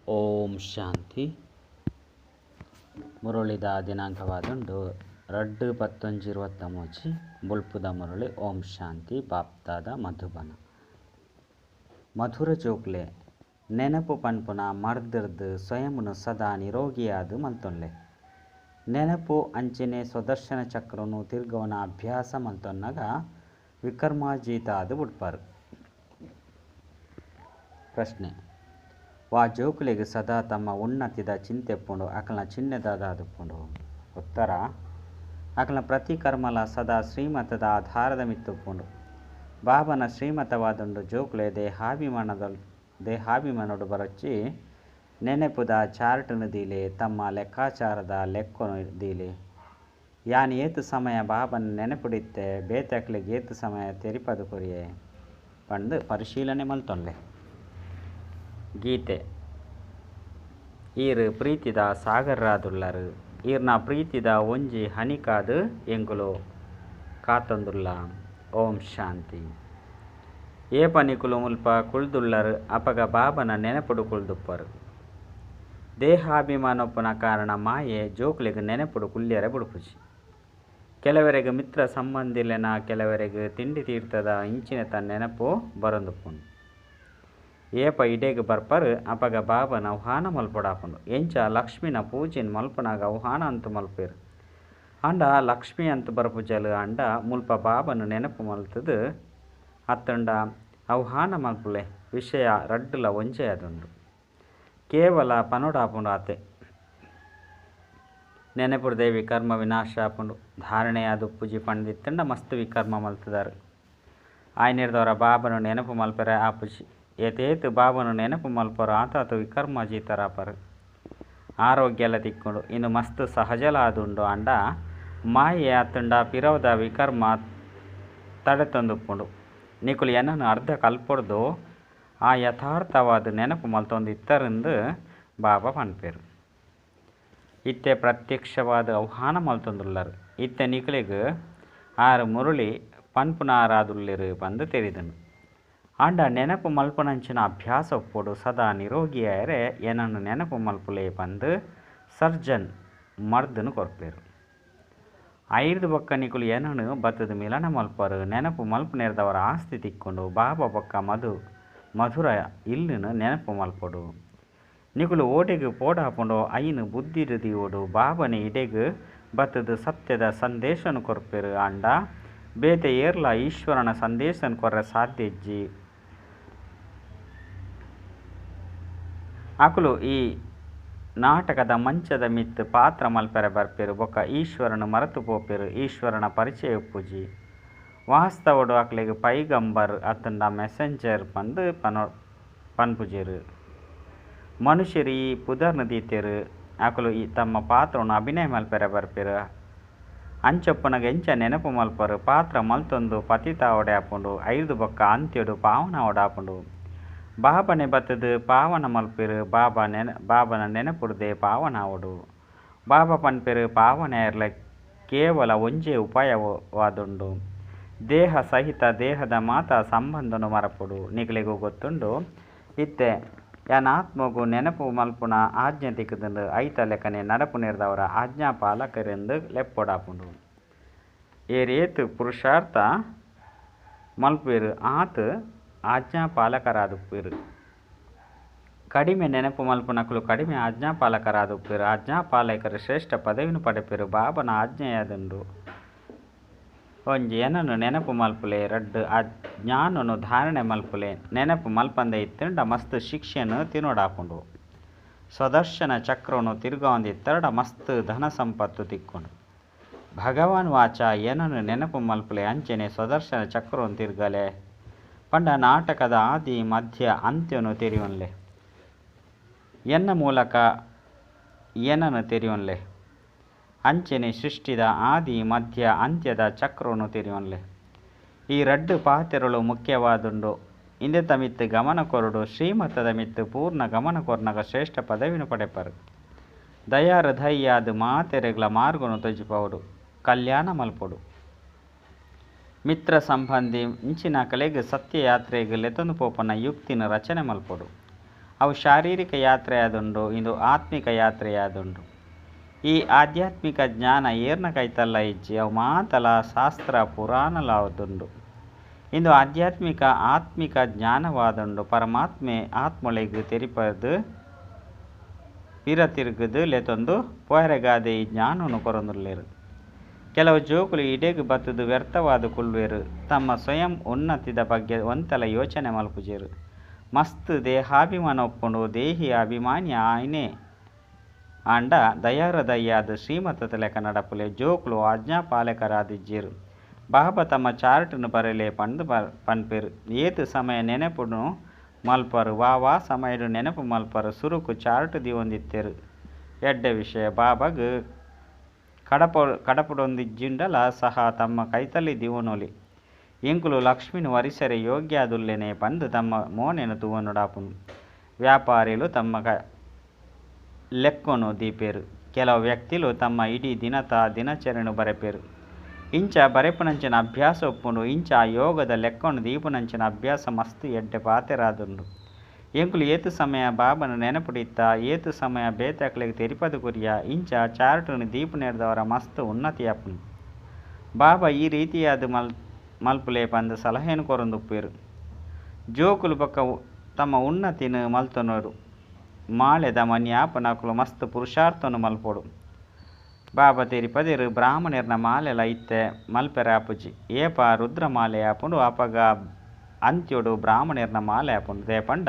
ಓಂ ಶಾಂತಿ. ಮುರಳಿದ ದಿನಾಂಕವಾದುಂಡು 2/10/23 ಬೊಲ್ಪುದ ಮುರಳಿ. ಓಂ ಶಾಂತಿ. ಬಾಪ್ದಾದ ಮಧುಬನ. ಮಧುರ ಜೋಕ್ಲೆ ನೆನಪು ಪನ್ಪುನ ಮರ್ದ್ರ್ದ್ ಸ್ವಯಂನು ಸದಾ ನಿರೋಗಿಯಾದ್ ಮಲ್ತೊನ್ಲೆ. ನೆನಪು ಅಂಚನೆ ಸ್ವದರ್ಶನ ಚಕ್ರನು ತಿರ್ಗವನ ಅಭ್ಯಾಸ ಮಲ್ತೊನ್ನಗ ವಿಕರ್ಮಾಜೀತಾದ್ ಬುಡ್ಪರ್. ಪ್ರಶ್ನೆ: ವಾ ಜೋಕುಲೆಗ್ ಸದಾ ತಮ್ಮ ಉನ್ನತಿದ ಚಿಂತೆಪ್ಪುಂಡು ಅಕಲ್ನ ಚಿಹ್ನೆ ದಾದಾದುಪ್ಪುಂಡು? ಉತ್ತರ: ಅಕಲ್ನ ಪ್ರತಿ ಕರ್ಮಲ ಸದಾ ಶ್ರೀಮತದ ಆಧಾರದ ಮಿತ್ತುಪ್ಪುಂಡು. ಬಾಬನ ಶ್ರೀಮತವಾದುಂಡು ಜೋಕುಲೆ ದೇಹಾಭಿಮಾನೊಡು ಬರೊಚ್ಚಿ ನೆನಪುದ ಚಾರ್ಟ್ನು ದೀಲೆ, ತಮ್ಮ ಲೆಕ್ಕಾಚಾರದ ಲೆಕ್ಕೊನು ದೀಲೆ. ಯಾನ್ ಏತ್ ಸಮಯ ಬಾಬನ ನೆನಪುಡಿತ್ತೆ, ಬೇತೆಕ್ಲೆಗ್ ಏತ್ ಸಮಯ ತೆರಿಪದು ಕೊರಿಯೆ ಪಂದ್ ಪರಿಶೀಲನೆ ಮಲ್ತೊನ್ಲೆ. ಗೀತೆ: ಈರ್ ಪ್ರೀತಿದ ಸಾಗರರಾದುಲ್ಲರ್. ಈರ್ನ ಪ್ರೀತಿದ ಒಂಜಿ ಹನಿಕಾದ್ ಎಂಕುಲು ಕಾತೊಂದುಲ್ಲ. ಓಂ ಶಾಂತಿ. ಏಪ ನಿಕುಲು ಮುಲ್ಪ ಕುಲ್ದುಲ್ಲರ್ ಅಪಗ ಬಾಬನ ನೆನಪುಡು ಕುಲ್ದುಪ್ಪರ್. ದೇಹಾಭಿಮಾನೊಪ್ಪುನ ಕಾರಣ ಮಾಯೆ ಜೋಕ್ಲೆಗ್ ನೆನಪುಡು ಕುಲ್ಯರೆ ಬುಡ್ಪುಜಿ. ಕೆಲವರೆಗ್ ಮಿತ್ರ ಸಂಬಂಧಿಲೆನ, ಕೆಲವರೆಗ್ ತಿಂಡಿ ತೀರ್ಥದ ಇಂಚಿನೆತ ನೆನಪು ಬರೊಂದುಪ್ಪುಂಡು. ಏಪ ಇಡೆಗ್ ಬರ್ಪರ್ ಅಪಗ ಬಾಬನ ಆಹ್ವಾನ ಮಲ್ಪೊಡಾಪುಂಡು. ಎಂಚ ಲಕ್ಷ್ಮಿನ ಪೂಜೆನ್ ಮಲ್ಪುನಗ ಆಹ್ವಾನ ಅಂತು ಮಲ್ಪೆರ್. ಆಂಡ ಲಕ್ಷ್ಮಿ ಅಂತು ಬರ್ಪುಜಲ್. ಆಂಡ ಮುಲ್ಪ ಬಾಬನ ನೆನಪು ಮಲ್ತುದು ಅತ್ತಂಡ ಆಹ್ವಾನ ಮಲ್ಪುಲೆ. ವಿಷಯ ರಡ್ಡುಲ ಒಂಜೇ ಆದುಂಡು. ಕೇವಲ ಪನೊಡಾಪುಂಡು ಆತೆ. ನೆನಪುರ್ದೆ ವಿಕರ್ಮ ವಿನಾಶ ಆಪುಂಡು. ಧಾರಣೆಯಾದ್ ಉಪ್ಪುಜಿ ಪಂದಿತ್ತಂಡ ಮಸ್ತ್ ವಿಕರ್ಮ ಮಲ್ತುದಾರ್. ಆಯ್ನೆರ್ದವರ ಬಾಬನ ನೆನಪು ಮಲ್ಪೆರೆ ಆಪುಜಿ. ಏತೇತ್ ಬಾಬನ ನೆನಪು ಮಲ್ಪರು ಆತಾತ್ ವಿಕರ್ಮ ಜೀತರಾಪರು. ಆರೋಗ್ಯಲ ತಿಕ್ಕುಂಡು. ಇಂದು ಮಸ್ತ್ ಸಹಜಲ ಆದುಂಡು. ಆಂಡ ಮಾಯೆ ಅತ್ತಂಡ ಪಿರವುದ ವಿಕರ್ಮ ತಡೆತೊಂದುಪ್ಪುಂಡು. ನಿಕುಲು ಎನ್ನನು ಅರ್ಧ ಕಲ್ಪೊರ್ದು ಆ ಯಥಾರ್ಥವಾದ ನೆನಪು ಮಲ್ತೊಂದು ಇತ್ತರಂದು ಬಾಬಾ ಪನ್ಪೆರು. ಇತ್ತೆ ಪ್ರತ್ಯಕ್ಷವಾದ ಆಹ್ವಾನ ಮಲ್ತೊಂದುಲ್ಲರ್. ಇತ್ತೆ ನಿಕುಲೆಗ್ ಆರ್ ಮುರಳಿ ಪನ್ಪುನಾರಾದುಲ್ಲೆರ್ ಪಂದ್ ತೆರಿದುಂಡು. ಆಂಡ ನೆನಪು ಮಲ್ಪುನಂಚಿನ ಅಭ್ಯಾಸ ಉಪ್ಪೊಡು. ಸದಾ ನಿರೋಗಿಯಾಯೆರೆ ಎನ್ನನು ನೆನಪು ಮಲ್ಪುಲೆ ಪಂದ್ ಸರ್ಜನ್ ಮರ್ದನ್ ಕೊರ್ಪೆರು. ಐರ್ದ್ ಬೊಕ್ಕ ನಿಕುಲು ಎನ್ನನು ಬತ್ತುದು ಮಿಲನ ಮಲ್ಪರು. ನೆನಪು ಮಲ್ಪುನೆರ್ದವರ ಆಸ್ತಿ ತಿಕ್ಕುಂಡು. ಬಾಬಾ ಬೊಕ್ಕ ಮಧುರ ಇಲ್ಲುನು ನೆನಪು ಮಲ್ಪೊಡು. ನಿಕುಲು ಓಡೆಗ್ ಪೋಡಾಪುಂಡೋ ಐನ್ ಬುದ್ಧಿಡ್ ದೀವೊಡು. ಬಾಬನೆ ಇಡೆಗ್ ಬತ್ತುದು ಸತ್ಯದ ಸಂದೇಶನ್ ಕೊರ್ಪೆರು. ಆಂಡ ಬೇತೆ ಏರ್ಲಾ ಈಶ್ವರನ ಸಂದೇಶನ್ ಕೊರ್ರೆ ಸಾಧ್ಯ ಇಜ್ಜಿ. ಅಕುಲು ಈ ನಾಟಕದ ಮಂಚದ ಮಿತ್ತ್ ಪಾತ್ರ ಮಲ್ಪೆರೆ ಬರ್ಪೆರ್ ಬೊಕ್ಕ ಈಶ್ವರನ್ ಮರತ್ ಪೋಪೆರ್. ಈಶ್ವರನ ಪರಿಚಯ ಉಪ್ಪುಜಿ. ವಾಸ್ತವಡ್ ಅಕ್ಲೆಗ್ ಪೈಗಂಬರ್ ಅತ್ತಂಡ ಮೆಸೆಂಜರ್ ಪಂದ್ ಪನ್ಪುಜೆರ್. ಮನುಷ್ಯೆರ್ ಈ ಪುದರ್ನ್ ದೀತೆರ್. ಅಕುಲು ತಮ್ಮ ಪಾತ್ರನ್ ಅಭಿನಯ ಮಲ್ಪೆರೆ ಬರ್ಪೆರ್. ಅಂಚೊಪ್ಪುನಗ ಎಂಚ ನೆನಪು ಮಲ್ಪರು. ಪಾತ್ರ ಮಲ್ತೊಂದು ಪತಿತಾವಡೆ ಆಪುಂಡು. ಐರ್ದ್ ಬೊಕ್ಕ ಅಂತ್ಯಡು ಪಾವನಾವಡಾಪುಂಡು. ಬಾಬನೆ ಬತ್ತುದು ಪಾವನ ಮಲ್ಪೆರು. ಬಾಬನ ನೆನಪುರ್ದೆ ಪಾವನಾವಡು. ಬಾಬಾ ಪನ್ಪೆರು ಪಾವನ ಕೇವಲ ಒಂಜೇ ಉಪಾಯವಾದುಂಡು. ದೇಹ ಸಹಿತ ದೇಹದ ಮಾತಾ ಸಂಬಂಧನು ಮರಪೊಡು. ನಿಕಲೆಗ್ ಗೊತ್ತುಂಡು ಇತ್ತೆ ಯಾನಾತ್ಮಗು ನೆನಪು ಮಲ್ಪುನ ಆಜ್ಞೆ ತಿಕ್ಕುದುಂಡು. ಐತ ಲೆಕ್ಕನೆ ನಡಪುನೆರ್ದವರ ಆಜ್ಞಾಪಾಲಕರೆಂದು ಲೆಪ್ಪೊಡಾಪುಂಡು. ಏರೇತ್ ಪುರುಷಾರ್ಥ ಮಲ್ಪುವೆರು ಆತ್ ಆಜ್ಞಾಪಾಲಕರಾದುಪ್ಪುವೆರು. ಕಡಿಮೆ ನೆನಪು ಮಲ್ಪುನಕುಲು ಕಡಿಮೆ ಆಜ್ಞಾಪಾಲಕರಾದುಪ್ಪುವೆರು. ಆಜ್ಞಾಪಾಲಕರು ಶ್ರೇಷ್ಠ ಪದವಿಯನ್ನು ಪಡೆಪೆರು. ಬಾಬನ ಆಜ್ಞೆಯಾದುಂಡು. ಒಂಜಿ ಎನ್ನನು ನೆನಪು ಮಲ್ಪುಲೆ, ರಡ್ಡ್ ಆ ಜ್ಞಾನನು ಧಾರಣೆ ಮಲ್ಪುಲೆ. ನೆನಪು ಮಲ್ಪಂದೆ ಇತ್ತಂಡ ಮಸ್ತ್ ಶಿಕ್ಷೆಯನ್ನು ತಿನ್ನೊಡಾಪುಂಡು. ಸ್ವದರ್ಶನ ಚಕ್ರನು ತಿರುಗಾವೊಂದಿತ್ತರಡ ಮಸ್ತ್ ಧನ ಸಂಪತ್ತು ತಿಕ್ಕುಂಡು. ಭಗವಾನ್ ವಾಚ ಎನ್ನನು ನೆನಪು ಮಲ್ಪುಲೆ ಅಂಚನೆ ಸ್ವದರ್ಶನ ಚಕ್ರನು ತಿರುಗಲೆ ಪಂಡ ನಾಟಕದ ಆದಿ ಮಧ್ಯ ಅಂತ್ಯನು ತೆರಿಯೊನ್ಲೆ. ಎನ್ನ ಮೂಲಕ ಏನನ್ನು ತೆರಿಯೊನ್ಲೆ. ಅಂಚನೆ ಸೃಷ್ಟಿದ ಆದಿ ಮಧ್ಯ ಅಂತ್ಯದ ಚಕ್ರನು ತೆರಿಯೊನ್ಲೆ. ಈ ರಡ್ಡು ಪಾತ್ರಗಳು ಮುಖ್ಯವಾದುಂಡು. ಇಂದೆತ ಮಿತ್ತ್ ಗಮನ ಕೊರಡು. ಶ್ರೀಮತದ ಮಿತ್ತ್ ಪೂರ್ಣ ಗಮನ ಕೊರ್ನಗ ಶ್ರೇಷ್ಠ ಪದವಿಯನ್ನು ಪಡೆಪರು. ದಯಾಹೃದಯಾದ ಮಾತೆರೆಗ್ಲ ಮಾರ್ಗನು ತೊಜಿಪವಡು. ಕಲ್ಯಾಣ ಮಲ್ಪೊಡು. ಮಿತ್ರ ಸಂಬಂಧಿ ಇಂಚಿನ ಕಲೆಗ್ ಸತ್ಯಯಾತ್ರೆಗ್ ಲೆತೊಂದು ಪೋಪುನ ಯುಕ್ತಿನ ರಚನೆ ಮಲ್ಪೊಡು. ಅವು ಶಾರೀರಿಕ ಯಾತ್ರೆಯಾದುಂಡು, ಇಂದು ಆತ್ಮಿಕ ಯಾತ್ರೆಯಾದುಂಡು. ಈ ಆಧ್ಯಾತ್ಮಿಕ ಜ್ಞಾನ ಏರ್ನ ಕೈತಲ್ಲ ಇಜ್ಜಿ, ಅವು ಮಾತಲ ಶಾಸ್ತ್ರ ಪುರಾಣಲಾದುಂಡು. ಇಂದು ಆಧ್ಯಾತ್ಮಿಕ ಆತ್ಮಿಕ ಜ್ಞಾನವಾದುಂಡು. ಪರಮಾತ್ಮೆ ಆತ್ಮೊಳೆಗ್ ತೆರಿಪದು ಪಿರ ತಿರುಗುದು ಲೆತೊಂದು ಪೋಯರೆಗಾದೆ ಈ ಜ್ಞಾನನು ಕೊರೊಂದುಲ್ಲೆರ್. ಕೆಲವು ಜೋಕುಲು ಇಡೆಗ್ ಬತ್ತುದು ವ್ಯರ್ಥವಾದ್ ಕುಲ್ಲುವೆರ್. ತಮ್ಮ ಸ್ವಯಂ ಉನ್ನತಿದ ಬಗ್ಗೆ ಒಂತೆಲ ಯೋಚನೆ ಮಲ್ಪುಜೆರ್. ಮಸ್ತ್ ದೇಹಾಭಿಮಾನ ಉಪ್ಪುಂಡು. ದೇಹಿ ಅಭಿಮಾನಿ ಆಯ್ನೆ ಆಂಡ ದಯಾಹೃದಯಿಯಾದ್ ಶ್ರೀಮತದ ಲೆಕ್ಕ ನಡಪುಲೆ. ಜೋಕುಲು ಆಜ್ಞಾಪಾಲಕರಾದಿಜ್ಜೆರ್. ಬಾಬಾ ತಮ್ಮ ಚಾರ್ಟ್ ನು ಬರೆಲೆ ಪಂದ್ ಪನ್ಪೆರ್. ಏತ್ ಸಮಯ ನೆನಪುನು ಮಲ್ಪರು ವಾ ವಾ ಸಮಯಡ್ ನೆನಪು ಮಲ್ಪರು. ಸುರುಕು ಚಾರ್ಟ್ ದೀವೊಂದಿತ್ತೆರ್. ಎಡ್ಡೆ ವಿಷಯ. ಬಾಬಾಗ್ ಕಡಪುಡೊಂದಿಜ್ಜಿಂಡಲ ಸಹ ತಮ್ಮ ಕೈತಲ್ಲೆ ದೀವೊನೊಲಿ. ಎಂಕುಲು ಲಕ್ಷ್ಮೀನ್ ವರಿಸರೆ ಯೋಗ್ಯ ಆದುಲ್ಲೆನೆ ಪಂದ್ ತಮ್ಮ ಮೋನೆನ್ ತೂವೊನೊಡಾಪುಂಡು. ವ್ಯಾಪಾರಿಲು ತಮ್ಮ ಲೆಕ್ಕೊನು ದೀಪೆರ್. ಕೆಲವು ವ್ಯಕ್ತಿಲು ತಮ್ಮ ಇಡೀ ದಿನತ ದಿನಚರಿನ್ ಬರೆಪೆರ್. ಇಂಚ ಬರೆಪುನಂಚಿನ ಅಭ್ಯಾಸ ಉಪ್ಪುಂಡು. ಇಂಚ ಯೋಗದ ಲೆಕ್ಕೊನು ದೀಪುನಂಚಿನ ಅಭ್ಯಾಸ ಮಸ್ತ್ ಎಡ್ಡೆ ಪಾತೆರಾದುಂಡು. ಎಂಕುಲು ಏತ್ ಸಮಯ ಬಾಬನ ನೆನಪುಡಿತ್ತ, ಏತ್ ಸಮಯ ಬೇತೆಕ್ಲೆಗ್ ತೆರಿಪದು ಕೊರಿಯ. ಇಂಚ ಚಾರ್ಟ್ನ್ ದೀಪುನೆರ್ದವರ ಮಸ್ತ್ ಉನ್ನತಿ ಆಪುಂಡು. ಬಾಬಾ ಈ ರೀತಿಯಾದ್ ಮಲ್ಪುಲೆ ಪಂದ್ ಸಲಹೆನ್ ಕೊರೊಂದುಪ್ಪುವೆರ್. ಜೋಕುಲು ಬೊಕ್ಕ ತಮ್ಮ ಉನ್ನತಿನ್ ಮಲ್ತೊನೊಡು. ಮಾಲೆದ ಮಣಿ ಆಪುನಕುಲು ಮಸ್ತ್ ಪುರುಷಾರ್ಥನು ಮಲ್ಪೊಡು. ಬಾಬಾ ತೆರಿಪದೆರ್ ಬ್ರಾಹ್ಮಣರ್ನ ಮಾಲೆಲ ಇತ್ತೆ ಮಲ್ಪೆರೆ ಆಪುಜಿ. ಏಪ ರುದ್ರ ಮಾಲೆ ಆಪುಂಡು ಅಪಗ ಅಂತ್ಯೊಡು ಬ್ರಾಹ್ಮಣರ್ನ ಮಾಲೆ ಆಪುಂಡು. ದೇಪಂಡ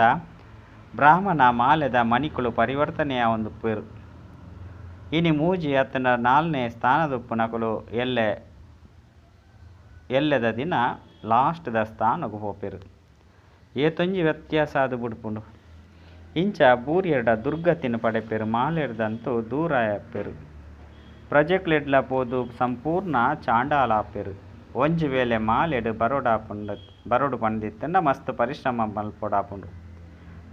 ಬ್ರಾಹ್ಮಣ ಮಾಲೆದ ಮಣಿಕುಲು ಪರಿವರ್ತನೆ ಆವೊಂದುಪ್ಪುವೆರ್. ಇನಿ ಮೂಜಿ ಅತ್ತಂಡ ನಾಲ್ನೇ ಸ್ಥಾನದ ಉಪ್ಪುನಕುಲು ಎಲ್ಲೆ ಎಲ್ಲೆದ ದಿನ ಲಾಸ್ಟ್ ದ ಸ್ಥಾನಗ್ ಪೋಪೆರ್. ಏತೊಂಜಿ ವ್ಯತ್ಯಾಸ ಆದ್ ಬುಡ್ಪುಂಡು. ಇಂಚ ಬೂರ್ಯೆರ್ಡ ದುರ್ಗತಿನ್ ಪಡೆಪೆರ್. ಮಾಲೆರ್ದಂತೂ ದೂರ ಆಪೆರ್. ಪ್ರಜೆಕ್ಲೆಡ್ಲ ಪೋದು ಸಂಪೂರ್ಣ ಚಾಂಡಾಲ ಆಪೆರ್. ಒಂಜಿ ವೇಳೆ ಮಾಲೆಡ್ ಬರೊಡು ಪಂದಿತ್ತುಂಡ ಮಸ್ತ್ ಪರಿಶ್ರಮ ಮಲ್ಪೊಡಾಪುಂಡು.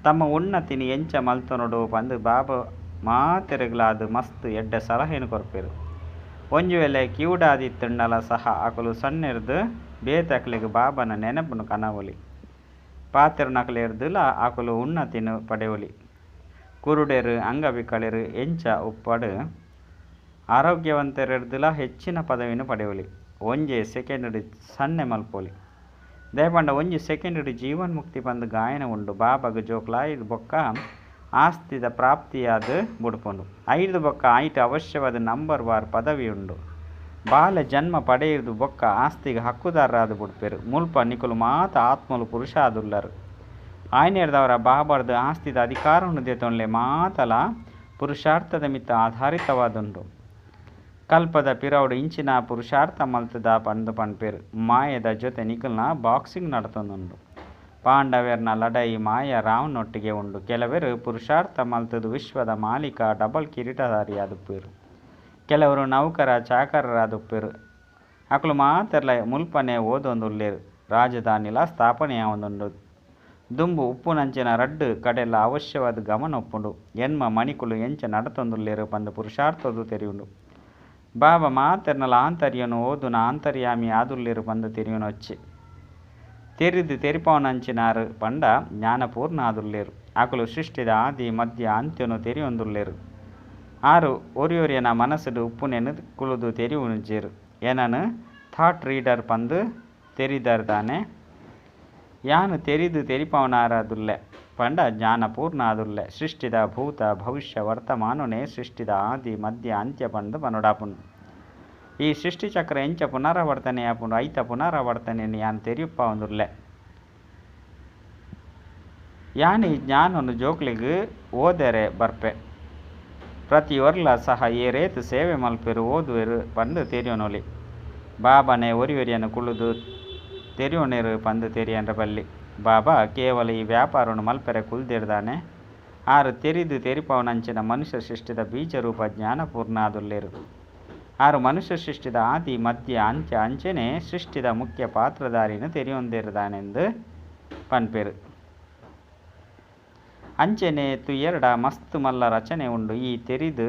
ತಮ್ಮ ಉನ್ನತಿನ್ ಎಂಚ ಮಲ್ತೊನೊಡು ಪಂದ್ ಬಾಬಾ ಮಾತೆರೆಗ್ಲಾದ್ ಮಸ್ತ್ ಎಡ್ಡೆ ಸಲಹೆನ್ ಕೊರ್ಪೆರ್. ಒಂಜಿ ವೇಳೆ ಕಿವುಡಾದಿತ್ತುಂಡಲ ಸಹ ಅಕುಲು ಸನ್ನೆರ್ದ್ ಬೇತೆಕ್ಲೆಗ್ ಬಾಬನ ನೆನಪುನು ಕನವೊಲಿ. ಪಾತೆರುನಕಲೆರ್ದುಲ ಅಕುಲು ಉನ್ನತಿನ್ ಪಡೆವೊಲಿ. ಕುರುಡೆರ್ ಅಂಗವಿಕಲೆರ್ ಎಂಚ ಉಪ್ಪಡ್ ಆರೋಗ್ಯವಂತೆರೆರ್ದುಲ ಹೆಚ್ಚಿನ ಪದವಿನ್ ಪಡೆವೊಲಿ. ಒಂಜೇ ಸೆಕೆಂಡ್ ಡ್ ಸನ್ನೆ ಮಲ್ಪೊಲಿ. ದಾಯೆ ಪಂಡ ಒಂಜಿ ಸೆಕೆಂಡ್ ಡ್ ಜೀವನ್ ಮುಕ್ತಿ ಪಂದ್ ಗಾಯನ ಉಂಡು. ಬಾಬಾಗ್ ಜೋಕುಲಾಯಿ ಬೊಕ್ಕ ಆಸ್ತಿದ ಪ್ರಾಪ್ತಿಯಾದ್ ಬುಡ್ಪುಂಡು. ಐರ್ದ್ ಬೊಕ್ಕ ಐಟ್ ಅವಶ್ಯವಾದ ನಂಬರ್ ವಾರ್ ಪದವಿ ಉಂಡು. ಬಾಲೆ ಜನ್ಮ ಪಡೆಯಿರ್ದ್ ಬೊಕ್ಕ ಆಸ್ತಿಗ್ ಹಕ್ಕುದಾರರಾದ್ ಬುಡ್ಪೆರ್. ಮುಲ್ಪ ನಿಕುಲು ಮಾತ ಆತ್ಮಲು ಪುರುಷ ಆದುಲ್ಲರ್. ಆಯ್ನೆರ್ದಾವರ ಬಾಬಾರ್ದ್ ಆಸ್ತಿದ ಅಧಿಕಾರವನ್ನು ದೆತೊನ್ಲೆ. ಮಾತಲ ಪುರುಷಾರ್ಥದ ಮಿತ್ತ್ ಆಧಾರಿತವಾದುಂಡು. ಕಲ್ಪದ ಪಿರವುಡು ಇಂಚಿನ ಪುರುಷಾರ್ಥ ಮಲ್ತುದ ಪಂದ್ ಪನ್ಪೆರ್. ಮಾಯದ ಜೊತೆ ನಿಕಲ್ನ ಬಾಕ್ಸಿಂಗ್ ನಡತೊಂದುಂಡು. ಪಾಂಡವೆರ್ನ ಲಡಾಯಿ ಮಾಯಾ ರಾವಣನೊಟ್ಟಿಗೆ ಉಂಡು. ಕೆಲವೆರ್ ಪುರುಷಾರ್ಥ ಮಲ್ತುದು ವಿಶ್ವದ ಮಾಲೀಕ ಡಬಲ್ ಕಿರೀಟಧಾರಿಯಾದುಪ್ಪುವೆರ್. ಕೆಲವರು ನೌಕರ ಚಾಕರರಾದುಪ್ಪುವೆರ್. ಅಕುಲು ಮಾತೆರ್ಲ ಮುಲ್ಪನೆ ಓದೊಂದುಲ್ಲೆರ್. ರಾಜಧಾನಿಲ ಸ್ಥಾಪನೆ ಆವೊಂದುಂಡು. ದುಂಬು ಉಪ್ಪುನಂಚಿನ ರಡ್ಡ್ ಕಡೆಲ ಅವಶ್ಯವಾದ್ ಗಮನ ಉಪ್ಪುಂಡು. ಎನ್ಮ ಮಣಿಕುಲು ಎಂಚ ನಡತೊಂದುಲ್ಲೆರ್ ಪಂದ್ ಪುರುಷಾರ್ಥೊಡು ತೆರಿಯುಂಡು. ಬಾಬಾ ಮಾತೆರ್ನಲ ಆಂತರ್ಯನು ಓದುನ ಅಂತರ್ಯಾಮಿ ಆದುಲ್ಲೆರ್ ಪಂದ್ ತೆರಿಯೊನೊಚ್ಚಿ. ತೆರಿದು ತೆರಿಪಾವನಂಚಿನಾರ್ ಪಂಡ ಜ್ಞಾನಪೂರ್ಣ ಆದುಲ್ಲೆರ್. ಅಕುಲು ಸೃಷ್ಟಿದ ಆದಿ ಮಧ್ಯ ಅಂತ್ಯನು ತೆರಿಯೊಂದುಲ್ಲೆರ್. ಆರು ಒರಿಯೊರಿಯನ ಮನಸ್ಸುಡು ಉಪ್ಪುನೆನ್ ಕುಲುದು ತೆರಿಯೊನುಜೆರ್. ಎನನ್ ಥಾಟ್ ರೀಡರ್ ಪಂದ್ ತೆರಿದರ್ ದಾನೆ. ಯಾನ್ ತೆರಿದು ತೆರಿಪಾವನಾರಾದುಲ್ಲೆ ಪಂಡ ಜ್ಞಾನಪೂರ್ಣ ಆದುಲ್ಲೆ. ಸೃಷ್ಟಿದ ಭೂತ ಭವಿಷ್ಯ ವರ್ತಮಾನನೇ ಸೃಷ್ಟಿದ ಆದಿ ಮಧ್ಯ ಅಂತ್ಯ ಪಂದ್ ಪನೊಡಾಪುಂಡು. ಈ ಸೃಷ್ಟಿ ಚಕ್ರ ಎಂಚ ಪುನರಾವರ್ತನೆ ಆಪುಂಡು ಐತ ಪುನರಾವರ್ತನೆನ್ ಯಾನ್ ತೆರಿಪಾವೊಂದುಲ್ಲೆ. ಯಾನ್ ಈ ಜ್ಞಾನನು ಜೋಕ್ಲೆಗ್ ಓದೆರೆ ಬರ್ಪೆ. ಪ್ರತಿಯೊರ್ಲ ಸಹ ಏರೇತ್ ಸೇವೆ ಮಲ್ಪೆರ್ ಓದುವೆರ್ ಪಂದ್ ತೆರಿಯೊನೊಲಿ. ಬಾಬಾನೆ ಒರಿಯೊರಿಯನ್ ಕುಲ್ಲುದು ತೆರಿಯೊನೆರ್ ಪಂದ್ ತೆರಿಯೊನರೆ ಬಲ್ಲಿ. ಬಾಬಾ ಕೇವಲ ಈ ವ್ಯಾಪಾರನ್ ಮಲ್ಪೆರೆ ಕುಲ್ದೆರ್ ದಾನೆ. ಆರು ತೆರಿದು ತೆರಿಪಾವನಂಚಿನ ಮನುಷ್ಯ ಸೃಷ್ಟಿದ ಬೀಜರೂಪ ಜ್ಞಾನಪೂರ್ಣ ಆದುಲ್ಲೆರ್. ಆರು ಮನುಷ್ಯ ಸೃಷ್ಟಿದ ಆದಿ ಮಧ್ಯ ಅಂತ್ಯ ಅಂಚನೆ ಸೃಷ್ಟಿದ ಮುಖ್ಯ ಪಾತ್ರಧಾರಿನ್ ತೆರಿಯೊಂದೆರ್ ದಾನೆಂದು ಪನ್ಪೆರ್. ಅಂಚನೆ ತೂಯೆರ್ಡ ಮಸ್ತ್ ಮಲ್ಲ ರಚನೆ ಉಂಡು. ಈ ತೆರಿದು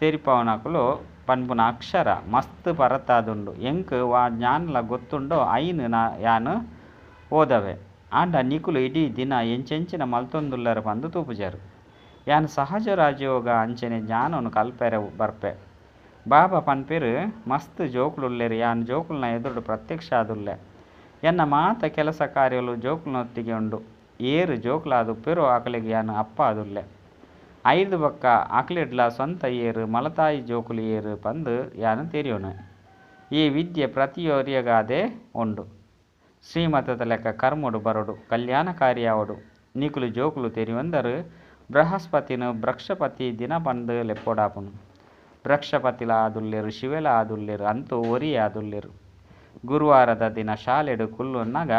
ತೆರಿಪಾವನಕುಲು ಪನ್ಪುನ ಅಕ್ಷರ ಮಸ್ತ್ ಪರತಾದುಂಡು. ಎಂಕ್ ವಾ ಜ್ಞಾನಲ ಗೊತ್ತುಂಡೋ ಐನ್ ಯಾನ್ ಓದವೆ. ಆಂಡ ನಿಕುಲು ಇಡೀ ದಿನ ಎಂಚೆಂಚಿನ ಮಲ್ತೊಂದುಲ್ಲರ್ ಪಂದ್ ತೂಪುಜರ್. ಯಾನ್ ಸಹಜ ರಾಜಯೋಗ ಅಂಚೆನೆ ಜ್ಞಾನೊನು ಕಲ್ಪೆರೆ ಬರ್ಪೆ. ಬಾಬಾ ಪನ್ಪೆರ್ ಮಸ್ತ್ ಜೋಕುಲುಲ್ಲೆರ್ ಯಾನ್ ಜೋಕುಲ್ನ ಎದುರುಡು ಪ್ರತ್ಯಕ್ಷ ಆದುಲ್ಲೆ. ಎನ್ನ ಮಾತ ಕೆಲಸ ಕಾರ್ಯಲು ಜೋಕುಲ್ನೊಟ್ಟಿಗೆ ಉಂಡು. ಏರ್ ಜೋಕುಲಾದುಪ್ಪೆರೋ ಅಕಲೆಗ್ ಯಾನ್ ಅಪ್ಪ ಆದುಲ್ಲೆ. ಐರ್ದ್ ಬೊಕ್ಕ ಅಕ್ಲೆಡ್ಲಾ ಸ್ವಂತ ಏರ್, ಮಲತಾಯಿ ಜೋಕುಲು ಏರ್ ಪಂದ್ ಯಾನ್ ತೆರಿಯೊನುವೆ. ಈ ವಿದ್ಯೆ ಪ್ರತಿಯೊರಿಯಗಾದೆ ಉಂಡು. ಶ್ರೀಮತದ ಲೆಕ್ಕ ಕರ್ಮಡ್ ಬರೊಡು, ಕಲ್ಯಾಣಕಾರಿ ಆವೊಡು. ನಿಕುಲು ಜೋಕುಲು ತೆರಿಯೊಂದರ್ ಬೃಹಸ್ಪತಿನ್ ಬ್ರಕ್ಷಪತಿ ದಿನ ಪಂದ್ ಲೆಪ್ಪೊಡಾಪುಂಡು. ಬ್ರಕ್ಷಪತಿಲ ಆದುಲ್ಲೆರ್ ಶಿವೆಲ ಆದುಲ್ಲೆರ್ ಅಂತೂ ಒರಿಯೆ ಆದುಲ್ಲೆರ್. ಗುರುವಾರದ ದಿನ ಶಾಲೆಡ್ ಕುಲ್ಲುನಗ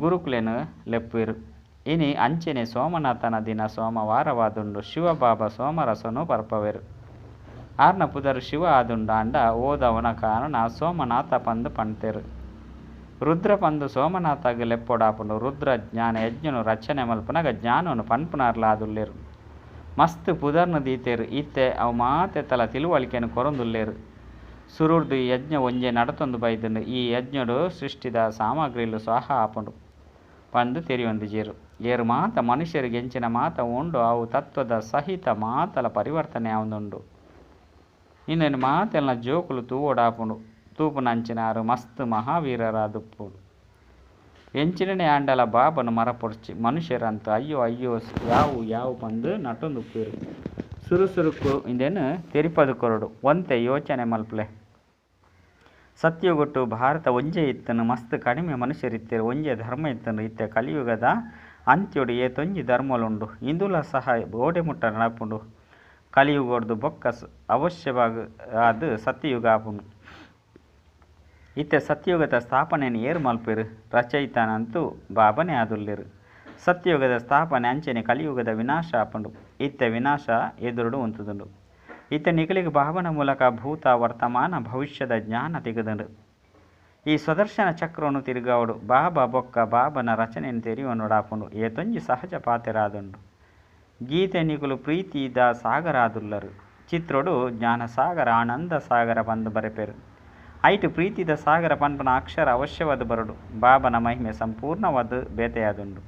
ಗುರುಕುಲೆನ್ ಲೆಪ್ಪುವೆರ್. ಇನಿ ಅಂಚೆನೆ ಸೋಮನಾಥನ ದಿನ ಸೋಮವಾರವಾದುಂಡು. ಶಿವಬಾಬಾ ಸೋಮರಸೊನು ಪರ್ಪವೆರ್. ಆರ್ನ ಪುದರ್ ಶಿವ ಆದುಂಡು ಆಂಡ ಓದಾವುನ ಕಾರಣ ಸೋಮನಾಥ ಪಂದ್ ಪಂತೆರ್. ರುದ್ರ ಪಂದ್ ಸೋಮನಾಥಗ್ ಲೆಪ್ಪೊಡಾಪುಂಡು. ರುದ್ರ ಜ್ಞಾನ ಯಜ್ಞನು ರಚನೆ ಮಲ್ಪುನಗ ಜ್ಞಾನೊನು ಪನ್ಪುನಾರ್ಲ ಆದುಲ್ಲೆರ್. ಮಸ್ತ್ ಪುದರ್ನ್ ದೀತೆರ್. ಇತ್ತೆ ಅವು ಮಾತೆತಲ ತಿಳುವಳಿಕೆನ್ ಕೊರೊಂದುಲ್ಲೆರ್. ಸುರುರ್ದು ಯಜ್ಞ ಒಂಜೆ ನಡತೊಂದು ಬೈದ್ಂಡ್. ಈ ಯಜ್ಞಡ್ ಸೃಷ್ಟಿದ ಸಾಮಗ್ರಿಲು ಸ್ವಾಹ ಆಪುಂಡು ಪಂದ್ ತೆರಿಯೊಂದಿಜೆರ್. ಏರ್ ಮಾತ ಮನುಷ್ಯರಿಗೆ ಎಂಚಿನ ಮಾತ ಉಂಡು ಅವು ತತ್ವದ ಸಹಿತ ಮಾತಲ ಪರಿವರ್ತನೆ ಆವೊಂದುಂಡು. ಇಂದೆನ್ ಮಾತೆಲ್ನ ಜೋಕುಲು ತೂವೊಡಾಪುಂಡು. ತೂಪುನಂಚಿನಾರ್ ಮಸ್ತ್ ಮಹಾವೀರರಾದುಪ್ಪು. ಎಂಚಿನನೇ ಆಂಡಲ ಬಾಬನ ಮರಪೊಡ್ಚಿ. ಮನುಷ್ಯರಂತ ಅಯ್ಯೋ ಅಯ್ಯೋ ಯಾವು ಯಾವು ಪಂದ್ ನಟೊಂದುಪ್ಪೆರ್. ಸುರು ಸುರುಕು ಇಂದೆನ್ ತೆರಿಪದು ಕೊರೊಡು. ಒಂತೆ ಯೋಚನೆ ಮಲ್ಪುಲೆ. ಸತ್ಯಯುಗಟ್ ಭಾರತ ಒಂಜೇ ಇತ್ತ್ಂಡ್. ಮಸ್ತ್ ಕಡಿಮೆ ಮನುಷ್ಯರಿತ್ತೆರ್. ಒಂಜೇ ಧರ್ಮ ಇತ್ತ್ಂಡ್. ಇತ್ತೆ ಕಲಿಯುಗದ ಅಂತ್ಯೊಡು ಏತೊಂಜಿ ಧರ್ಮೊಲು ಉಂಡು. ಇಂದುಲ ಸಹ ಓಡೆ ಮುಟ್ಟ ನಡಪುಂಡು. ಕಲಿಯುಗರ್ದ್ ಬೊಕ್ಕ ಅವಶ್ಯವಾದ್ ಆದ್ ಸತ್ಯಯುಗ ಆಪುಂಡು. ಇತ್ತೆ ಸತ್ಯಯುಗದ ಸ್ಥಾಪನೆನ್ ಏರ್ ಮಲ್ಪುವೆರ್. ರಚಯಿತನಂತೂ ಬಾಬಾನೇ ಆದುಲ್ಲೆರ್. ಸತ್ಯಯುಗದ ಸ್ಥಾಪನೆ ಅಂಚೆನೆ ಕಲಿಯುಗದ ವಿನಾಶ ಆಪುಂಡು. ಇತ್ತೆ ವಿನಾಶ ಎದುರುಡು ಉಂತುದುಂಡು. ಇತ್ತೆ ನಿಕಲೆಗ್ ಬಾಬಾನ ಮೂಲಕ ಭೂತ, ವರ್ತಮಾನ, ಭವಿಷ್ಯದ ಜ್ಞಾನ ತಿಕ್ಕುದುಂಡು. ಈ ಸ್ವದರ್ಶನ ಚಕ್ರವನ್ನು ತಿರುಗಾವೊಡು. ಬಾಬಾ ಬೊಕ್ಕ ಬಾಬನ ರಚನೆನ್ ತೆರಿಯೊನೊಡಾಪುಂಡು. ಏತೊಂಜಿ ಸಹಜ ಪಾತೆರ ಆದುಂಡು. ಗೀತೆ ನಿಕುಲು ಪ್ರೀತಿದ ಸಾಗರ ಆದುಲ್ಲರ್. ಚಿತ್ರೊಡು ಜ್ಞಾನಸಾಗರ ಆನಂದ ಸಾಗರ ಪಂದ್ ಬರೆಪೆರ್. ಐಟ್ ಪ್ರೀತಿದ ಸಾಗರ ಪನ್ಪುನ ಅಕ್ಷರ ಅವಶ್ಯವಾದ್ ಬರೊಡು. ಬಾಬನ ಮಹಿಮೆ ಸಂಪೂರ್ಣವಾದ್ ಬೇತೆಯಾದುಂಡು.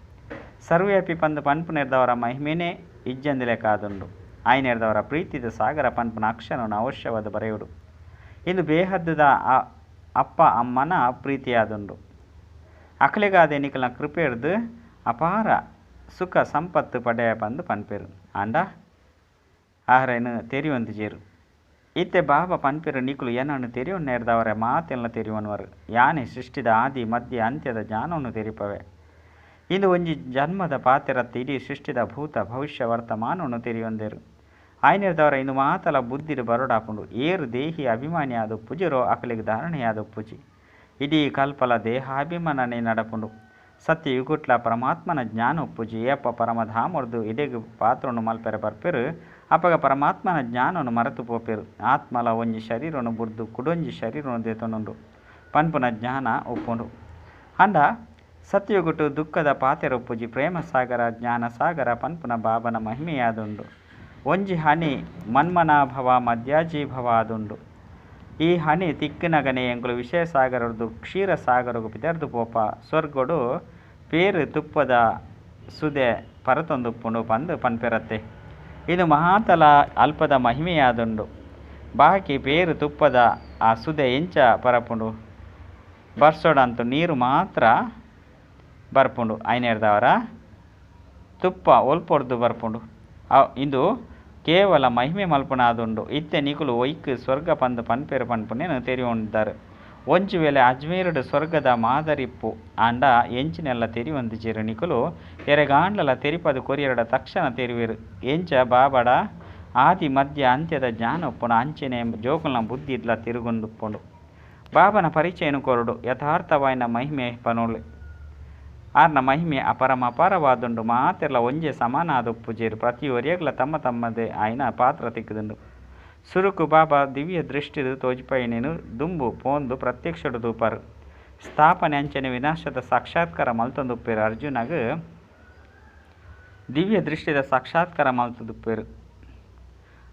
ಸರ್ವವ್ಯಾಪಿ ಪಂದ್ ಪನ್ಪುನೆರ್ದಾವರ ಮಹಿಮೆನೇ ಇಜ್ಜಂದಿಲೆಕ ಆದುಂಡು. ಆಯಿನೆರ್ದಾವರ ಪ್ರೀತಿದ ಸಾಗರ ಪನ್ಪುನ ಅಕ್ಷರವನ್ನು ಅವಶ್ಯವಾದ್ ಬರೆಯೊಡು. ಇಂದು ಬೇಹದ್ದುದ ಅಪ್ಪ ಅಮ್ಮನ ಪ್ರೀತಿಯಾದುಂಡು. ಅಕಲೆಗಾದೆ ನಿಕಲ್ನ ಕೃಪೆರ್ದ್ ಅಪಾರ ಸುಖ ಸಂಪತ್ತು ಪಡೆಯ ಪಂದ್ ಪನ್ಪೆರ್. ಆಂಡ ಆರೆನ್ ತೆರಿಯೊಂದಿಜೆರ್. ಇತ್ತೆ ಬಾಬಾ ಪನ್ಪೆರ್ ನಿಕುಲು ಎನನ್ ತೆರಿಯೊನ್ನೆರ್ದಾವರ ಮಾತೆಲ್ನ ತೆರಿಯೊನುವರ್. ಯಾನೆ ಸೃಷ್ಟಿದ ಆದಿ ಮಧ್ಯ ಅಂತ್ಯದ ಜ್ಞಾನವನ್ನು ತೆರಿಪವೆ. ಇಂದು ಒಂಜಿ ಜನ್ಮದ ಪಾತೆರತ್ ಇಡೀ ಸೃಷ್ಟಿದ ಭೂತ ಭವಿಷ್ಯ ವರ್ತಮಾನವನ್ನು ತೆರಿಯೊಂದೆರ್. ಆಯಿನೆರ್ದಾವರ ಇಂದು ಮಾತಲ ಬುದ್ಧಿಡ್ ಬರೊಡಾಪುಂಡು. ಏರ್ ದೇಹಿ ಅಭಿಮಾನಿ ಆದುಪ್ಪುಜೆರೋ ಅಕಲೆಗ್ ಧಾರಣೆಯಾದುಪ್ಪುಜಿ. ಇಡೀ ಕಲ್ಪಲ ದೇಹಾಭಿಮಾನನೇ ನಡಪುಂಡು. ಸತ್ಯಯುಗಟ್ಲ ಪರಮಾತ್ಮನ ಜ್ಞಾನ ಉಪ್ಪುಜಿ. ಏಪ ಪರಮಧಾಮರ್ದು ಇಡೆಗ್ ಪಾತ್ರೊನು ಮಲ್ಪೆರೆ ಬರ್ಪೆರ್ ಅಪಗ ಪರಮಾತ್ಮನ ಜ್ಞಾನೊನು ಮರೆತು ಪೋಪೆರ್. ಆತ್ಮಲ ಒಂಜಿ ಶರೀರೊನು ಬುಡ್ದು ಕುಡೊಂಜಿ ಶರೀರೊನು ದೆತೊನುಂಡು ಪನ್ಪುನ ಜ್ಞಾನ ಉಪ್ಪುಂಡು. ಆಂಡ ಸತ್ಯಯುಗಟ್ ದುಃಖದ ಪಾತೆರ ಉಪ್ಪುಜಿ. ಪ್ರೇಮ ಸಾಗರ ಜ್ಞಾನ ಸಾಗರ ಪನ್ಪುನ ಬಾಬನ ಮಹಿಮೆಯಾದುಂಡು. ಒಂಜಿ ಹನಿ ಮನ್ಮನಾಭವ ಮಧ್ಯಾಜೀಭವ ಆದುಂಡು. ಈ ಹನಿ ತಿಕ್ಕಿನಗನೇ ಎಂಕುಲು ವಿಷಯ ಸಾಗರರ್ದು ಕ್ಷೀರ ಸಾಗರಗ್ ಪಿದರ್ದು ಪೋಪ. ಸ್ವರ್ಗಡು ಪೇರ್ ತುಪ್ಪದ ಸುದೆ ಪರತೊಂದುಪ್ಪುಂಡು ಪಂದ್ ಪನ್ಪೆರತ್ತೆ. ಇದು ಮಹಾತಲ ಅಲ್ಪದ ಮಹಿಮೆಯಾದುಂಡು. ಬಾಕಿ ಪೇರ್ ತುಪ್ಪದ ಆ ಸುದೆ ಎಂಚ ಪರಪುಂಡು. ಬರ್ಸೊಡಂತೂ ನೀರು ಮಾತ್ರ ಬರ್ಪುಂಡು. ಐನೆರ್ದಾವರ ತುಪ್ಪ ಒಲ್ಪೊರ್ದು ಬರ್ಪುಂಡು. ಇಂದು ಕೇವಲ ಮಹಿಮೆ ಮಲ್ಪುನಾದುಂಡು. ಇತ್ತೆ ನಿಕುಲು ಒಯ್ಕ್ ಸ್ವರ್ಗ ಪಂದ್ ಪನ್ಪೆರ್ ಪನ್ಪುನೆನ್ ತೆರಿಯೊಂದರ್. ಒಂಜಿ ವೇಳೆ ಅಜ್ಮೀರ್ಡ್ ಸ್ವರ್ಗದ ಮಾದರಿಪ್ಪು. ಆಂಡ ಎಂಚಿನೆಲ್ಲ ತೆರಿಯೊಂದಿಜೆರ್ ನಿಕುಲು ಎರೆಗಾಂಡಲ ತೆರಿಪದು ಕೊರಿಯೆರ್ಡ ತಕ್ಷಣ ತೆರಿವೆರ್. ಎಂಚ ಬಾಬಡ ಆದಿ ಮಧ್ಯ ಅಂತ್ಯದ ಜ್ಞಾನ ಉಪ್ಪುಂಡು ಅಂಚೆನೆ ಜೋಕುಲ್ನ ಬುದ್ಧಿಡ್ಲ ತಿರುಗೊಂದುಪ್ಪುಂಡು. ಬಾಬನ ಪರಿಚಯನ ಕೊರೊಡು. ಯಥಾರ್ಥವಾಯಿನ ಮಹಿಮೆ ಪನೊಲಿ. ಆರ್ನ ಮಹಿಮೆ ಅಪರಮ ಅಪಾರವಾದುಂಡು. ಮಾತೆರ್ಲ ಒಂಜೇ ಸಮಾನ ಆದುಪ್ಪುಜೆರ್. ಪ್ರತಿಯೊರಿಯಗ್ಲ ತಮ್ಮ ತಮ್ಮದೇ ಆಯಿನ ಪಾತ್ರ ತಿಕ್ಕುದುಂಡು. ಸುರುಕು ಬಾಬಾ ದಿವ್ಯ ದೃಷ್ಟಿಡ್ ತೋಜಿಪೈನೆನ್ ದುಂಬು ಪೋಂದು ಪ್ರತ್ಯಕ್ಷಡ್ ತೂಪರ್. ಸ್ಥಾಪನೆ ಅಂಚನೆ ವಿನಾಶದ ಸಾಕ್ಷಾತ್ಕಾರ ಮಲ್ತೊಂದುಪ್ಪೆರ್. ಅರ್ಜುನಗ್ ದಿವ್ಯ ದೃಷ್ಟಿದ ಸಾಕ್ಷಾತ್ಕಾರ ಮಲ್ತುದುಪ್ಪೆರ್.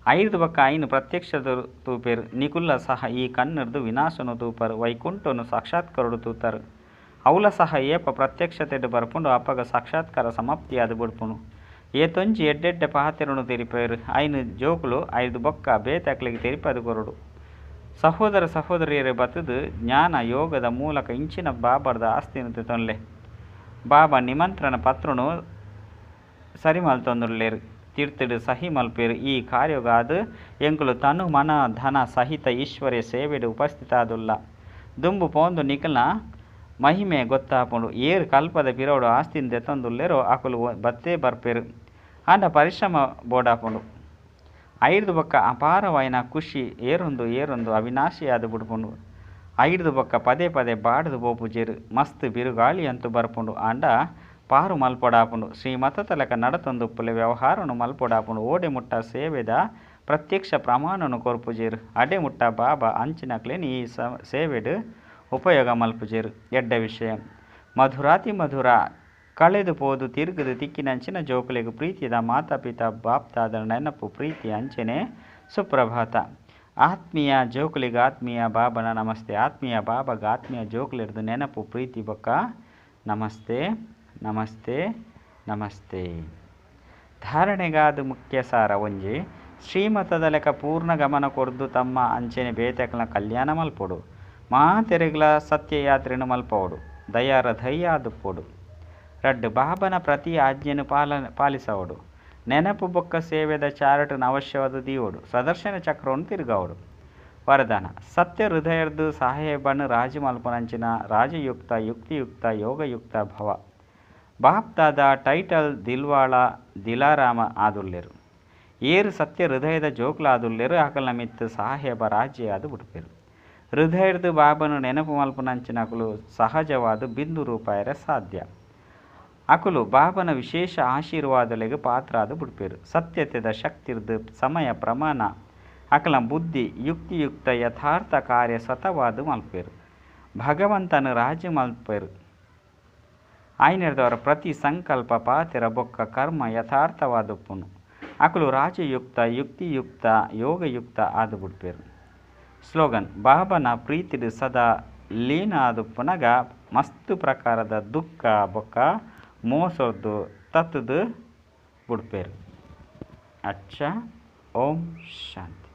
ಐರ್ದ್ ಬೊಕ್ಕ ಐನ್ ಪ್ರತ್ಯಕ್ಷದ ತೂಪೆರ್. ನಿಕುಲ್ಲ ಸಹ ಈ ಕಣ್ಣುರ್ದು ವಿನಾಶನು ತೂಪರ್. ವೈಕುಂಠನು ಸಾಕ್ಷಾತ್ಕಾರಡ್ ತೂತರ್. ಅವುಲ ಸಹ ಏಪ ಪ್ರತ್ಯಕ್ಷತೆಡ್ ಬರ್ಪುಂಡು ಅಪಗ ಸಾಕ್ಷಾತ್ಕಾರ ಸಮಾಪ್ತಿಯಾದ್ ಬುಡ್ಪುಂಡು. ಏತೊಂಜಿ ಎಡ್ಡೆಡ್ಡೆ ಪಾತೆರೊನು ತೆರಿಪೇರು ಐನು ಜೋಕುಲು ಐದು ಬೊಕ್ಕ ಬೇತೆ ಅಕ್ಲೆಗ್ ತೆರಿಪಾದ್ ಕೊರೊಡು. ಸಹೋದರ ಸಹೋದರಿಯರೇ ಬತ್ತುದು ಜ್ಞಾನ ಯೋಗದ ಮೂಲಕ ಇಂಚಿನ ಬಾಬಾರ್ದ ಆಸ್ತಿನ ತೆತೊನ್ಲೆ. ಬಾಬಾ ನಿಮಂತ್ರಣ ಪತ್ರನು ಸರಿ ಮಲ್ತೊಂದುಲ್ಲೆರ್ ತೀರ್ಥಡು ಸಹಿ ಮಲ್ಪೇರು ಈ ಕಾರ್ಯಗಾದ್ ಎಂಕುಲು ತನು ಮನ ಧನ ಸಹಿತ ಈಶ್ವರ್ಯ ಸೇವೆಡ್ ಉಪಸ್ಥಿತ ಆದುಲ್ಲ. ದುಂಬು ಪೋಂದು ನಿಕಲ್ನ ಮಹಿಮೆ ಗೊತ್ತಾಪುಂಡು. ಏರ್ ಕಲ್ಪದ ಪಿರವುಡು ಆಸ್ತಿನ ದೆತೊಂದುಲ್ಲೆರೋ ಅಕುಲು ಬತ್ತೇ ಬರ್ಪೇರು ಆಂಡ ಪರಿಶ್ರಮ ಬೋಡಾಪುಂಡು. ಐರ್ದ್ ಬೊಕ್ಕ ಅಪಾರವಾಯಿನ ಖುಷಿ ಏರೊಂದು ಏರೊಂದು ಅವಿನಾಶಿಯಾದ್ ಬುಡ್ಪುಂಡು. ಐರ್ದ್ ಬೊಕ್ಕ ಪದೇ ಪದೇ ಬಾಡ್ದು ಪೋಪುಜೆರ್. ಮಸ್ತ್ ಬಿರುಗಾಳಿ ಅಂತೂ ಬರ್ಪುಂಡು ಆಂಡ ಪಾರು ಮಲ್ಪೊಡಾಪುಂಡು. ಶ್ರೀಮತತಲಕ ನಡತೊಂದುಪ್ಪುಲೆ ವ್ಯವಹಾರನು ಮಲ್ಪೊಡಾಪುಂಡು. ಓಡೆ ಮುಟ್ಟ ಸೇವೆದ ಪ್ರತ್ಯಕ್ಷ ಪ್ರಮಾಣನು ಕೊರ್ಪುಜೆರ್ ಅಡೆ ಮುಟ್ಟ ಬಾಬಾ ಅಂಚಿನಕ್ಲೆನ್ ಈ ಸೇವೆಡ್ ಉಪಯೋಗ ಮಲ್ಪುಜೆರ್. ಎಡ್ಡೆ ವಿಷಯ ಮಧುರಾತಿ ಮಧುರ ಕಳೆದು ಪೋದು ತಿರುಗುದು ತಿಕ್ಕಿನಂಚಿನ ಜೋಕುಲೆಗ್ ಪ್ರೀತಿದ ಮಾತಾ ಪಿತಾ ಬಾಪ್ದಾದನ ನೆನಪು ಪ್ರೀತಿ ಅಂಚನೆ ಸುಪ್ರಭಾತ. ಆತ್ಮೀಯ ಜೋಕುಲೆಗ್ ಆತ್ಮೀಯ ಬಾಬನ ನಮಸ್ತೆ. ಆತ್ಮೀಯ ಬಾಬಾಗ ಆತ್ಮೀಯ ಜೋಕುಲೆಡ್ದು ನೆನಪು ಪ್ರೀತಿ ಬೊಕ್ಕ ನಮಸ್ತೆ ನಮಸ್ತೆ ನಮಸ್ತೆ. ಧಾರಣೆಗಾದ ಮುಖ್ಯ ಸಾರ ಒಂಜಿ ಶ್ರೀಮತದ ಲೆಕ್ಕ ಪೂರ್ಣ ಗಮನ ಕೊರ್ದು ತಮ್ಮ ಅಂಚನೆ ಬೇತೆಕ್ಲ ಕಲ್ಯಾಣ ಮಲ್ಪೊಡು. ಮಾತೆರೆಗ್ಲ ಸತ್ಯಯಾತ್ರೆನು ಮಲ್ಪವೊಡು. ದಯಾರಧೈಯಾದುಪ್ಪೊಡು. ರಡ್ಡ್ ಬಾಬನ ಪ್ರತಿ ಆಜ್ಞೆನು ಪಾಲಿಸವೊಡು. ನೆನಪು ಬೊಕ್ಕ ಸೇವೆದ ಚಾರ್ಟ್ನ ಅವಶ್ಯವಾದ ದೀವೊಡು. ಸದರ್ಶನ ಚಕ್ರವನ್ನು ತಿರುಗಾವೊಡು. ವರದಾನ ಸತ್ಯ ಹೃದಯರ್ದು ಸಾಹೇಬನ್ ರಾಜಿ ಮಲ್ಪುನಂಚಿನ ರಾಜಯುಕ್ತ ಯುಕ್ತಿಯುಕ್ತ ಯೋಗಯುಕ್ತ ಭವ. ಬಾಪ್ದಾದ ಟೈಟಲ್ ದಿಲ್ವಾಳ ದಿಲಾರಾಮ ಆದುಲ್ಲೆರು. ಏರು ಸತ್ಯ ಹೃದಯದ ಜೋಕ್ಲಾದುಲ್ಲೆರು ಅಕಲ್ನ ಮಿತ್ತು ಸಾಹೇಬ ರಾಜಿಯಾದ್ ಬುಡ್ಪೇರು. ಹೃದಯರ್ದು ಬಾಬನು ನೆನಪು ಮಲ್ಪುನಂಚಿನಕುಲು ಸಹಜವಾದ ಬಿಂದು ರೂಪಾಯರೆ ಸಾಧ್ಯ. ಅಕುಲು ಬಾಬನ ವಿಶೇಷ ಆಶೀರ್ವಾದಲೆಗ್ ಪಾತ್ರಾದ್ ಬುಡ್ಪೇರು. ಸತ್ಯತೆದ ಶಕ್ತಿರ್ದು ಸಮಯ ಪ್ರಮಾಣ ಅಕಲ್ನ ಬುದ್ಧಿ ಯುಕ್ತಿಯುಕ್ತ ಯಥಾರ್ಥ ಕಾರ್ಯ ಸ್ವತವಾದ ಮಲ್ಪೇರು. ಭಗವಂತನ ರಾಜಿ ಮಲ್ಪೇರು. ಆಯ್ನೆರ್ದವರ ಪ್ರತಿ ಸಂಕಲ್ಪ ಪಾತೆರ ಬೊಕ್ಕ ಕರ್ಮ ಯಥಾರ್ಥವಾದುಪ್ಪುನು. ಅಕುಲು ರಾಜಯುಕ್ತ ಯುಕ್ತಿಯುಕ್ತ ಯೋಗಯುಕ್ತ ಆದ್ ಬುಡ್ಪೇರು. ಸ್ಲೋಗನ್ ಬಾಬನ ಪ್ರೀತಿಡ್ ಸದಾ ಲೀನ ಆದುಪ್ಪುನಗ ಮಸ್ತ್ ಪ್ರಕಾರದ ದುಃಖ ಬೊಕ್ಕ ಮೋಸೊರ್ದು ತತ್ತುದು ಬುಡ್ಪೇರು. ಅಚ್ಚ ಓಂ ಶಾಂತಿ.